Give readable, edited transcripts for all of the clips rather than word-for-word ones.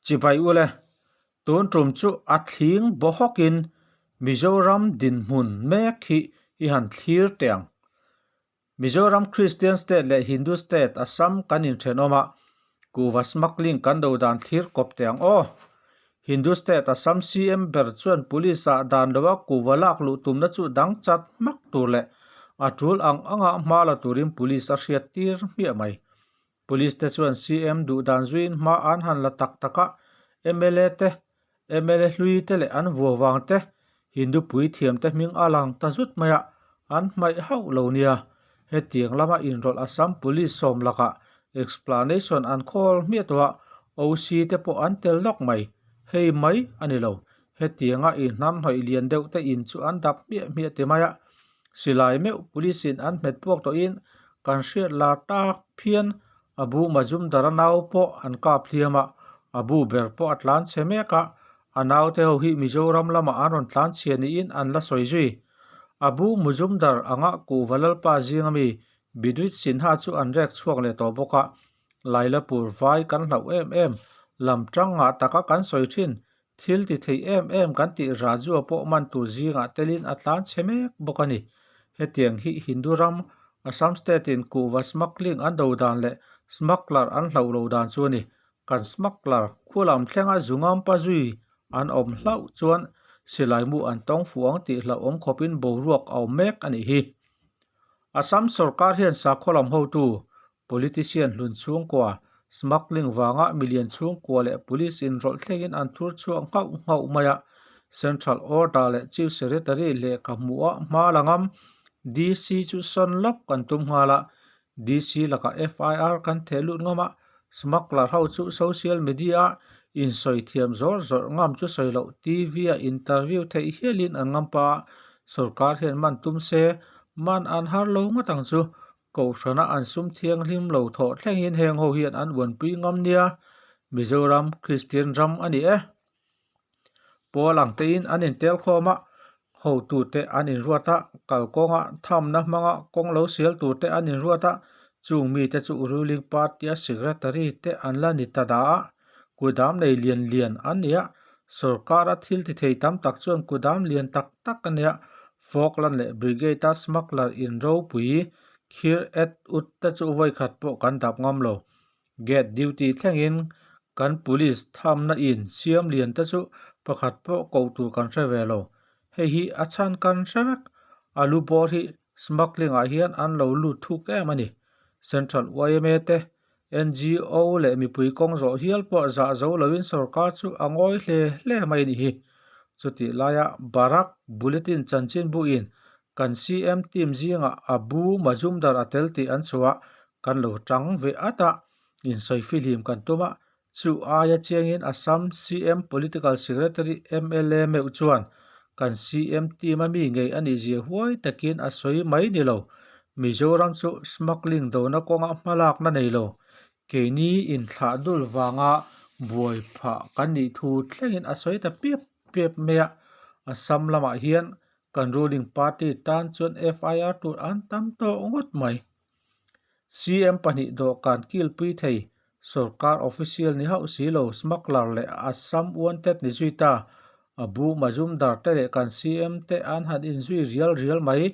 Chibai ule, tun tum chu a thling bawhawkin Mizoram dinhmun mek hi i han thlir teh ang. Mizoram Christian State leh Hindu State Assam kan inthenawm a, kuhva smuggling kan do dan thlir kawp teh ang aw. Hindu State Assam CM ber chuan Police ah dan loa kuhva lak luh tumna chu dang chat hmak tur leh a tul ang anga hma la turin Police a hriat tir hmiah mai. Police te chuan CM duh dan zuiin hma an han la tak tak a, mla te, mla hlui te leh an vuau vang te, Hindu puithiam te hming a lang ta zut mai a, an hmaih hauh lo nia. Hetiang lama inrawlh Assam Police sawm lakah explanation an khawl hmiah tawh a, OC te pawh an tel lawk mai. Hei mai a ni lo. Hetianga inhnamhnawih lian deuh te in chu an dap hmiah hmiah ti mai a. Silai meuh police in an hmet puak tawhin kan hriat lar tak phian Abu Majumdar a nau pawh an kap hliam a, Abu ber pawh a tlan chhe mek a, a naute ho hi Mizoram lamah an rawn tlan chhia niin an la sawi zui. Abu Mujumdar anga kuhva lalpa zinga mi Biduit Sinha chu an rek chhuak leh tawh bawk a, Lailapur vai kan hlauh em em, lam tang ngah taka kan sawi thin Thil ti thei em em kan tih Rajua pawh man tur zingah telin a tlan chhe mek bawk a ni. Hetiang hi Hindu ram, Assam state in kuhva smuggling an do dan leh smuggler an hlauh lo dan chu a ni. Kan smuggler khualam thlenga zungam pa zui an awm hlauh chuan silai mu an tawng fuh ang tih hlauhawm khawpin boruak a awm mek a nih hi. Assam sorkar hian sakhaw lam hotu Politician hlun chhungkua, smuggling vanga milian chhungkua leh police inrawlh thlengin an thur chhuak nghauh nghauh mai a. Central Order leh Chief Secretary lehkha hmuha hma la ngam DC chu sawn lawk kan tum nghal a. DC lakah FIR kan theh lut ngam a, smuggler ho chu social media a insawi thiam zawr zawr ngam chu sawi loh TV a interview theih hialin an ngam pa a, sorkar hian man tum se man an har lo ngawt ang chu. Kohhrana an sum thianghlim lo thawh thlengin heng ho hian an uanpui ngam nia, Mizoram Kristian ram a ni e. Pawl ang tein an intel khawm a, hotute an inruat a, kalkawnga thamna hmanga kawng lo sial turte an inruat a, chung mite chu ruling party-a secretary te an la ni ta dah a, kudam nei lian lian an ni a, sorkara thil ti thei tam tak chuan kudam lian tak tak a nia, Falkland leh Brigade-a smuggler in ropui khir et ut te chu vawikhat pawh kan dap ngam lo. Gate duty thlengin kan police thamna in siam lian te chu pakhat pawh koh tur kan hre ve lo. Hei hi a chhan kan hre vek. Alu bawr hi smuggling ah hian an lo lut thuk em a ni. Central yma te NGO leh mipui kawng zawh hial pawh zah zo loin sorkar chu a ngawi hle hle mai a nih hi. Chutih laia Barak Bulletin chanchinbuin kan CM team zingah Abu Majumdar a tel tih an chhuah kan lo tang ve at a, insawi fihlim kan tum a, chu aia chiangin Assam CM Political Secretary mla meuh chuan kan CM team a mi ngei a nih zia huai takin a sawi mai ni lo. Mizoram chu smuggling dona kawnga hmalakna nei lo. Keini inthlah dul vanga buai phah kan nih thu thlengin a sawi ta piap piap mai a. Assam lamah hian kan ruling party tan chuan FIR tur an tam tawh ngawt mai. CM pahnih dawhkan kilpui thei sorkar official ni hauh si lo smuggler leh Assam wanted ni zui ta. Abu Majumdar te leh kan CM te an han inzui rial rial mai.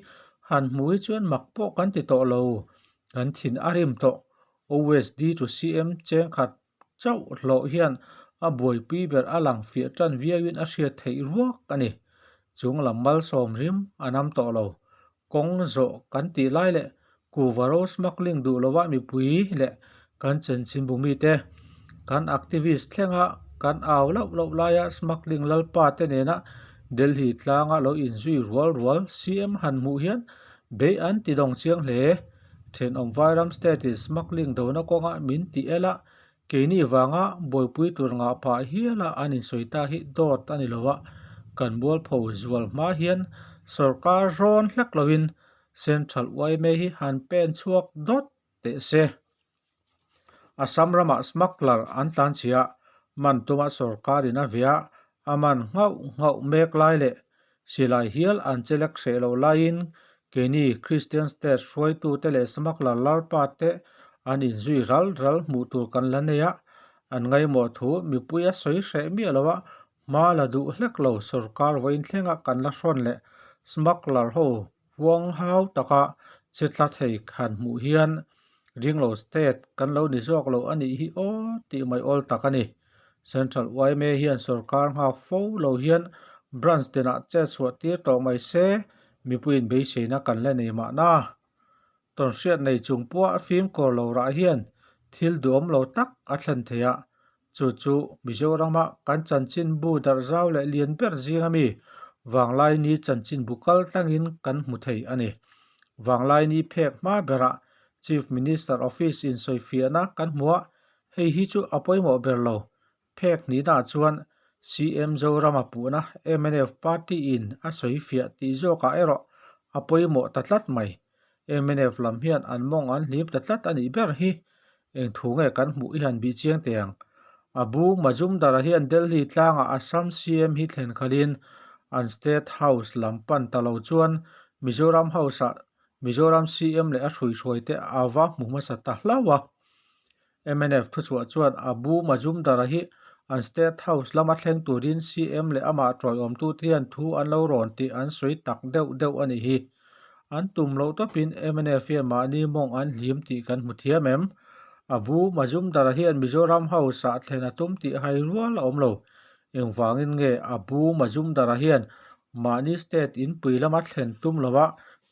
Han hmu hi chuan mak pawh kan ti tawh lo. Kan thin a rim tawh. OSD to CM chengkhat chauh hlawh hian a buaipui ber a lang fiah tan viauin a hriat theih ruak a ni. Chung lam malsawm rim a nam tawh lo. Kawng zawh kan tih lai leh kuhva ro smuggling duh lova mipui leh kan chanchinbu mite, kan activist thlenga kan au lauh lauh laia smuggling lalpa te nena Delhi tlanga lo inzui rual rual CM han hmuh hian bei an ti dawng chiang hle. Thenawm Vairam state in smuggling dona kawnga min ti el a, keini vanga buaipui tur ngah phah hiala an insawi ta hi dawt a ni lo a, kan mualpho zual hma hian sorkar rawn hlek loin Central yma hi han pen chhuak dawt teh se. Assam ramah smuggler an tlanchhia a, man tuma sorkarin a via a man nghauh nghauh mek lai leh silai hial an chelek hreh loh laiin keini Christian state hruaitute leh smuggler larpa te an inzui ral ral hmuh tur kan la nei a. An ngaimawh thu mipui a sawi hreh miah lo a, hma la duh hlek lo sorkar vawiin thlenga kan la hrawn leh smuggler ho huang hau taka che tla thei han hmuh hian ringlo state kan lo ni zawk lo a nih hi aw tih mai awl tak a ni. Central yma hian sorkar nghak fo lo hian branch tinah chet chhuah tir tawh mai se mipuiin beiseina kan la nei mahna. Tawnhriat nei chung pawha fimkhur lo rah hian thil duhawm lo tak a thlen thei a, chu chu Mizorama kan chanchinbu darh zau leh lian ber zinga mi Vanglaini chanchinbu kal tlangin kan hmu thei a ni. Vanglaini phek hma berah Chief Minister Office insawifiahna kan hmu a, hei hi chu a pawimawh ber lo. Phek hnihnaah chuan CM Zorama puhna mnf party-in a sawi fiah tih zawkah erawh a pawimawh ta tlat mai. Mnf lam hian an mawng an hlim ta tlat a nih ber hi. Eng thu nge kan hmuh i han bih chiang teh ang. Abu Majumdar-a hian Delhi tlangah Assam CM hi thlen khalhin an State House lam pan ta lo chuan Mizoram House-ah Mizoram CM leh a hruihruaite a va hmu hmasa ta hlauh a. Mnf thuchhuah chuan Abu Majumdar-a hi an State House lama thleng turin CM leh amah tawiawmtute hian thu an lo rawn tih an sawi tak deuh deuh a nih hi. An tum loh tawpin mnf hian mahni mawng an hlim tih kan hmu thiam em? Abu Majumdar-a hian Mizoram House-ah thlen a tum tih hai rual a awm lo. Engvangin nge Abu Majumdar-a hian mahni state inpui lama thlen tum lova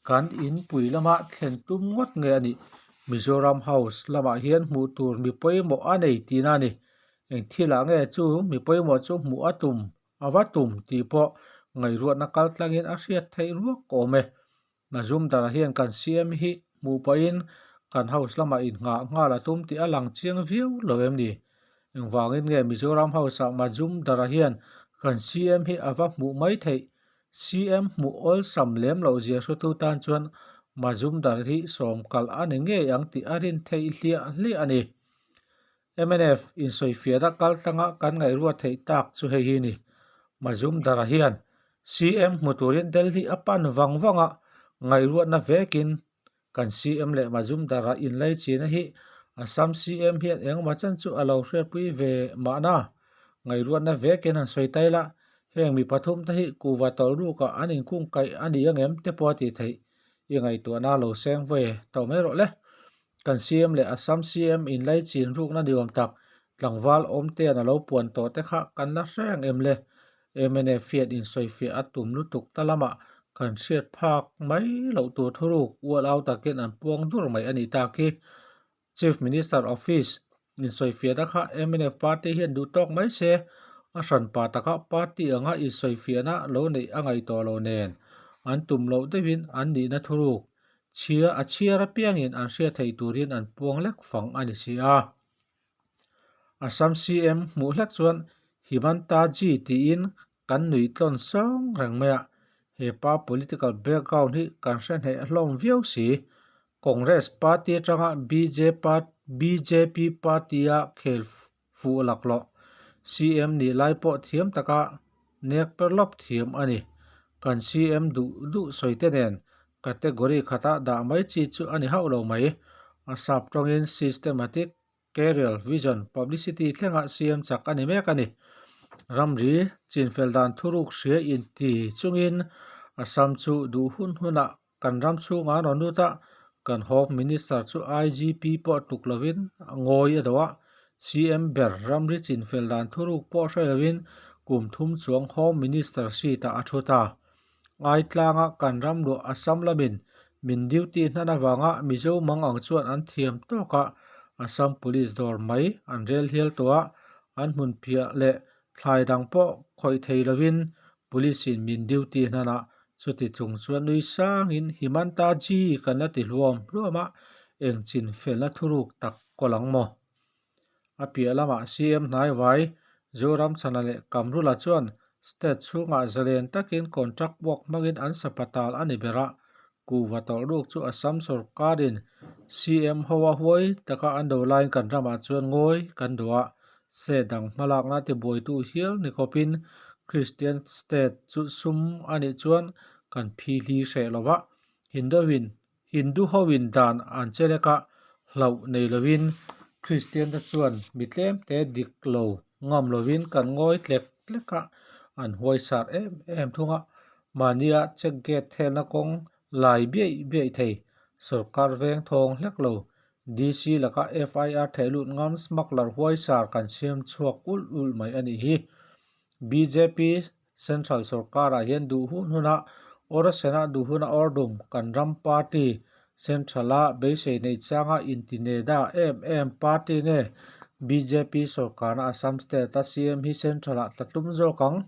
Kan inpui lama thlen tum ngawt nge a nih? Mizoram House lamah hian hmuh tur mi pawimawh a nei tihna a ni. Eng thilah nge chu mi pawimawh chu hmuh a tum, a va tum tih pawh ngaihruatna kal tlangin a hriat theih ruak awm e. Mazumdar hian kan CM hi hmuh pahin kan House lamah innghah nghal a tum tih a lang chiang viau lo em ni? Engvangin nge Mizoram House-ah Mazumdar hian kan CM hi a va hmuh mai theih? CM hmuh awlsam lem loh zia hruatu tan chuan Mazumdar hi sawm kalh a ni ngei ang tih a rin theih hliah hliah a ni. Mnf insawifiahna kal tlanga kan ngaihruat theih tak chu hei hi ni. Mazumdar-a hian CM hmu turin Delhi a pan vang vang a, ngaihruatna vekin kan CM leh Mazumdar-a inlaichina hi Assam CM hian engemaw chan chu a lo hriatpui ve mahna. Ngaihruatna vekin han sawi ta ila, heng mi pathum te hi kuhva tawlh rukah an inkung kaih a ni angem te pawh a tih theih. I ngaihtuahna lo seng ve tawh mai rawh le. Kan CM leh Assam CM inlaichin rukna ni awm tak tlangval awmtean a lo puan tawh te kha kan la hreng em le? Mnf hian insawifiah a tum lutuk ta lamah kan hriat phak mai loh tur thuruk ual au takin an puang dur mai a nih tak hi. Chief Minister Office insawifiahna kha mnf party hian duh tawk mai se, a hranpa taka party anga insawifiahna lo neih a ngaih tawh lo nen an tum loh deuhin an nihna thuruk chhia a chhiar apiangin an hriat theih turin an puang lek fang a ni si a. Assam CM hmuh hlek chuan Himanta Ji tiin kan nuih tlawn sawng reng mai a, he pa political background hi kan hre hneh hlawm viau si. Congress party atanga BJP party-a khel fuh laklawh CM nih lai pawh thiam taka nek per lawp thiam a ni. Kan CM duh duh sawi te nen category khata dah mai chi chu a ni hauh lo mai. A sap tawngin systematic Career, Vision, Publicity thlengah siam chak a ni mek a ni. Ramri chinfel dan thuruk hria inti chungin Assam chu duh hun hunah kan ram chhungah an rawn lut a, kan Home Minister chu IGP pawh tluk lovin a ngawi a do a, CM ber ramri chinfel dan thuruk pawh hre lovin kum thum chuang Home Minister seat-ah a thu ta. Ngaitlanga kan ram luah Assam lamin min duty hnan avanga Mizo mang ang chuan an thiam tawk a, Assam Police dawr mai an rel hial tawh a, an hmun phiah leh thlai dang pawh khawih thei lovin Police in min duty hnan a, chuti chung chuan nui sangin Himanta Ji kan la ti hluam hluam a, eng chin felna thuruk tak kawl ang maw? A piah lamah CM hnaivai Zoramchhana leh Kamrula chuan state chhungah zalen takin contract work hmangin an sapatal a ni ber a, kuhva tawlh ruk chu Assam sorkarin CM hoa huai taka an do laiin kan ramah chuan ngawi kan duh a, state dang hmalakna tibuaitu hial ni khawpin Christian state chu sum a nih chuan kan phihli hreh lo va, Hindu-in Hindu hoin dan an che lek a, hlauh nei lovin Kristian te chuan mi tlem te dik lo ngam lovin kan ngawi tlek tlek a, an huaisar em em thung a. Mahnia check gate thelna kawng lai biaih biaih thei, sorkar veng thawng hlek lo, DC laka FIR theh lut ngam smuggler huaisar kan siam chhuak ulh ulh mai a nih hi. Bjp Central sorkarah hian duh hun huna awr a senah duh huna awr dum kan ram party Central-a beisei neih changa intineda em em party nge bjp sorkarna Assam state-a CM hi Central-ah tla tlum zawk ang?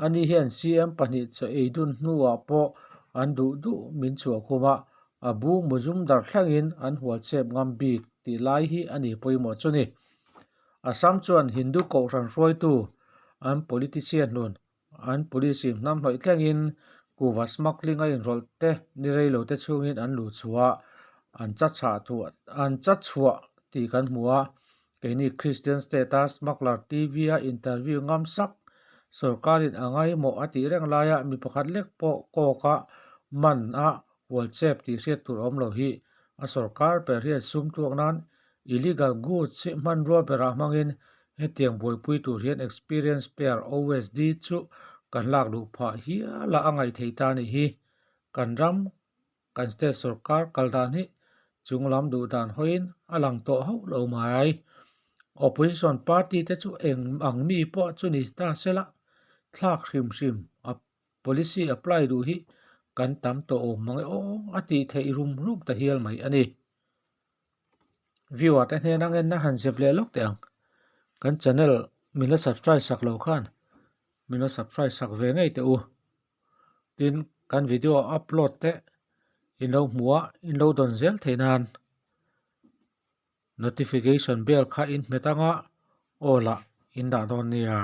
Ani hian CM pahnih chaw ei dun hnuah pawh an duh duh min chhuah khum a, a bu Muzumdar thlengin an hual chep ngam bik tih lai hi a ni pawimawh chu ni. Assam chuan Hindu kohhran hruaitu an politician hlun an police in hnam hlawih thlengin kuhva smuggling a inrawlh te ni rei lo te chhungin an luh chhuah an cha chhah thuah an cha chhuah tih kan hmu a, keini Christian state a smuggler TV a interview ngam sak sorkarin a ngaimawh a tih reng laia mi pakhat lek pawh kawk a man a hual chep tih hriat tur awm lo hi a sorkar ber hian sum tuak nan Illegal goods hi hmanrua berah hmangin hetiang buaipui tur hian experience pair OSD chu kan lak luh phah hial a a ngaih theih ta a nih hi. Kan ram, kan state sorkar kal dan hi chunglam duh dan hawiin a lang tawh hauh lo mai. Opposition party te chu eng ang mi pawh chu ni ta sela thlak hrim hrim a Policy apply duh hi kan tam tawh awm mang e aw a tih theih rum rum ta hial mai a ni. Viewer te hnena ngenna han zep leh lawk teh ang. Kan channel min la subscribe sak lo khan min la subscribe sak ve ngei teh u. Tin kan video upload te in lo hmu a in lo dawn zel theih nan notification bell kha in hmet anga aw lah in dah dawn nia.